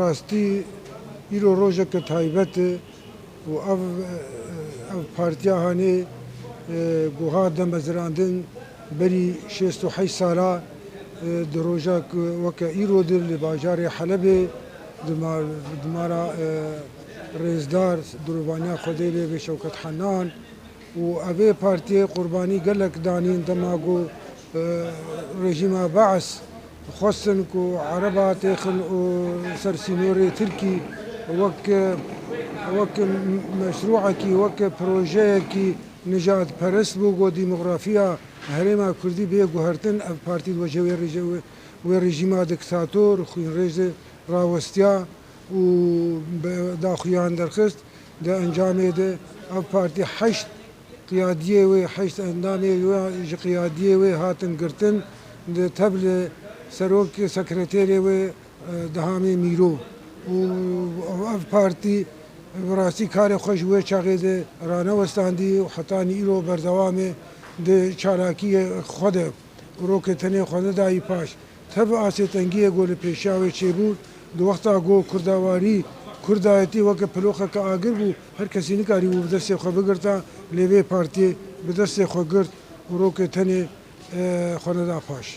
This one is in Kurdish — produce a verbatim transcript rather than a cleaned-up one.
Rastî îro rojeke taybet e û ev, ev partiya hanê, e, ku hat damezrandin berî şêst û heşt sala, e, di rojek weke îro de li bajarê Helebê di ma-, di mala, e, rêzdar, dirovaniya Xwedê lê bê Şewket Henan, û evê partiyê qurbanî gelek danîn dema ku, e, rejîma Beas xwestin ku Ereba têxin û ser sînorê Tirkî wek, wek meşrûekî, wek projeyekî nijadperest bû ku demografiya herêma Kurdî bê guhertin. Ev partî di wecê wê rejî-, wê rejîma diktator xwînrêz de rawestiya û bi daxuyan derxist. Di encamê de ev partî heşt qiyadiyê wê, heşt endamê wê ji qiyadiyê wê hatin girtin, di tev li serok sekreterê wê, e, Dehamê Mîro û ev partî bi rastî karê xwe ji wê çaxê de ranewestandî û hetanî îro berdewam e di çalakiyê xwe de. Rokê tenê xwe nedayî paş. Tev asê tengiyê ku li pêşiya wê çêbû, di wexta ku kurdawarî, kurdayetî weke piloxeke agir bû, her kesî nikarîbû bi destê xwe bigirta, lê vê partiyê bi destê xwe girt û rokê tenê, e, xwe neda paş.